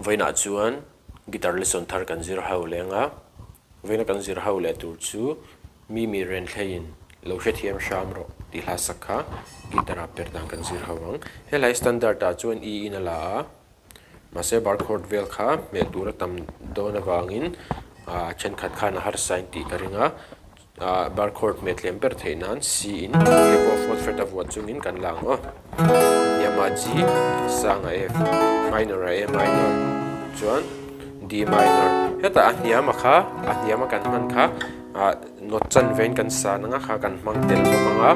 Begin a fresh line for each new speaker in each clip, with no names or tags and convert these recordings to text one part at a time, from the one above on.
Vawiinah chuan guitar lesson thar kan zir ho leng a, vawiina kan zir ho leh tur chu Mimi Renthleiin lo hrethiam hram rawh tih hla sak kha guitar ah per dan kan zir ho ang. Helai standard ah chuan E in a la a, mahse bar chord vel kha hmeh tur a tam dawn avangin thenkhat khan a harsa in tih ka ring a. Ah bar chord hmet lem ber theih nan C in ke pawh fourth fret a vuah chungin kan la ang aw. Hniam ah G, sang ah F, minor ah A minor chuan D minor. Hetah a hniam a kha a hniam a kan hman kha ah note chanve in kan san anga kha kan hmang tel bawk ang a,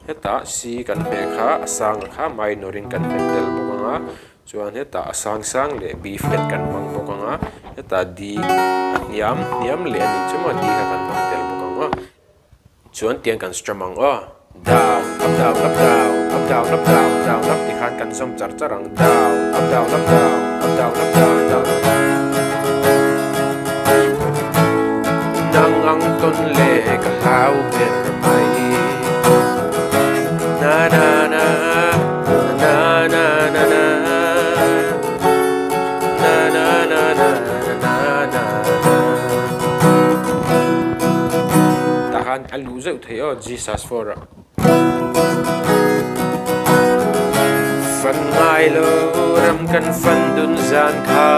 hetah C kan hmeh kha a sang a kha minor in kan hmet tel bawk ang a. Chuan hetah a sang sang leh B flat kan hmang bawk ang a, hetah D a hniam hniam leh a nih chu maw D kha kan hmang tel bawk ang aw. Chuan tiang kan strum ang aw, down up down up down up down up down down up ti khan kan zawm char char ang, down up down up down up down up down down up. Nang ang tawn leh ka hlau ber mai na na na. Tah khan a luh zeuh theih aw Jesus for ah. Fan ngai lo ram kan fan dun zan kha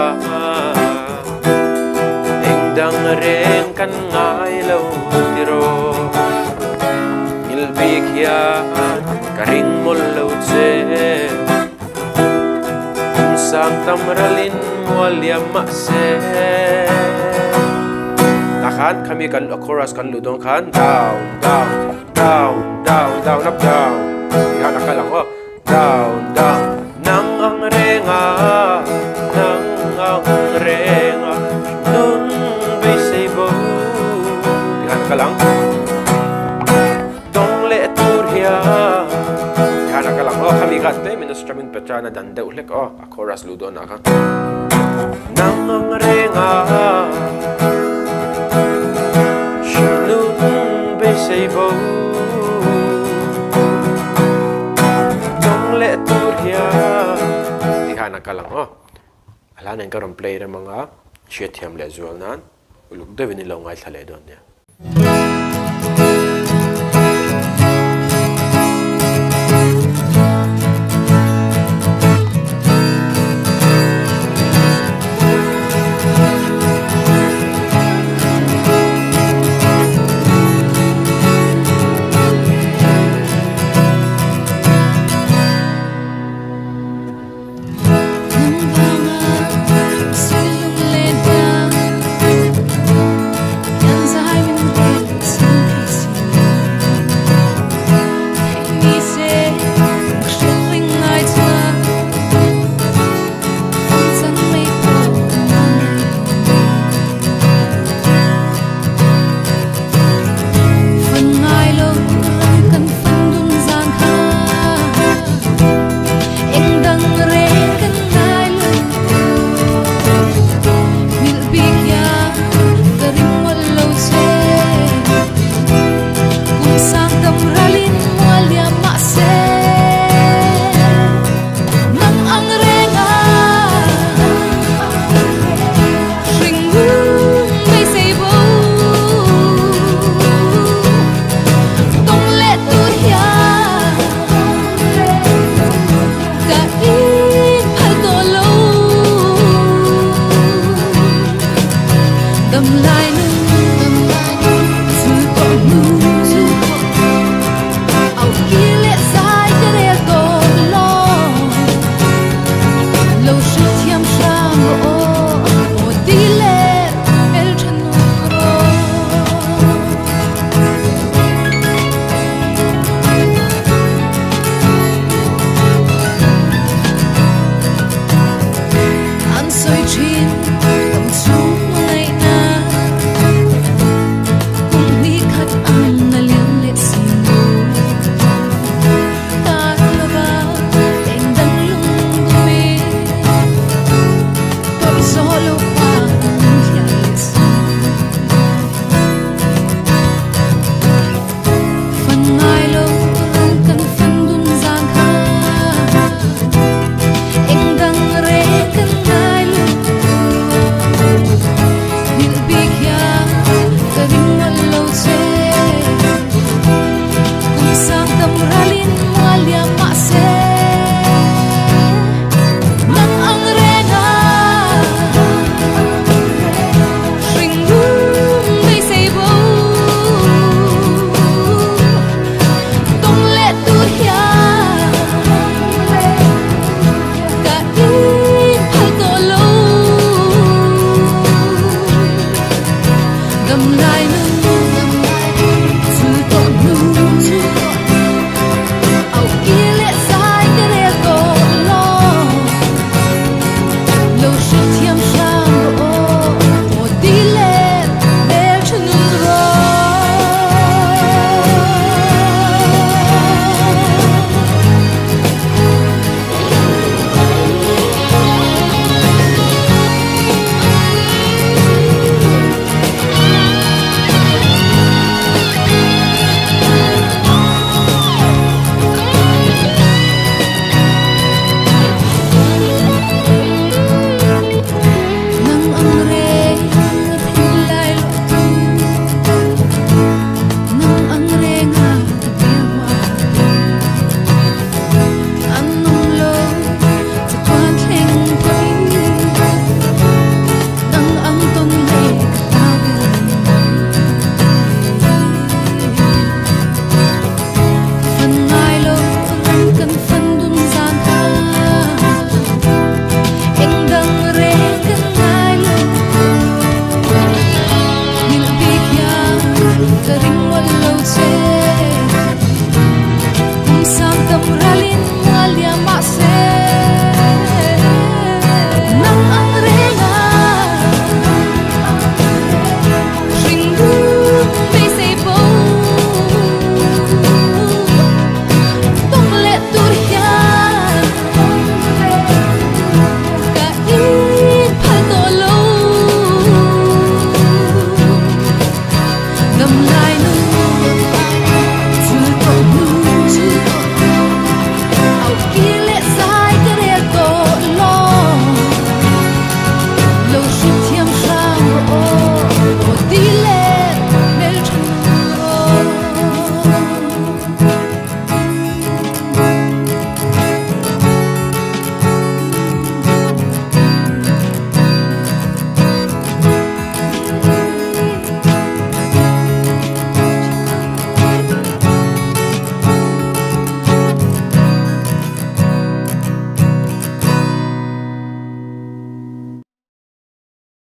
eng dang reng kan ngai lo tiraw ngil bik hian Ka ring mawlh lo che. Kum sang tam ralin mual liam mah se. Tah khan khami kan a chorus kan luh dawn khan down down down down down up down ti khan a kal ang aw down down nang ang reng a nang ang reng a nun beisei bo ti khan a kal ang. Tawng leh tur hian khan a kal ang aw, khami kha tlem in a strumming pattern a dan deuh hlek aw, a chorus luh dawn ah khan. Nang ang reng a hringnun beisei bo Tawng leh tur hian ti khan a kal ang aw, a hla nen ka rawn play rem ang a, hriatthiam leh zual nan. Uluk deuhin i lo ngaithla leh dawn nia.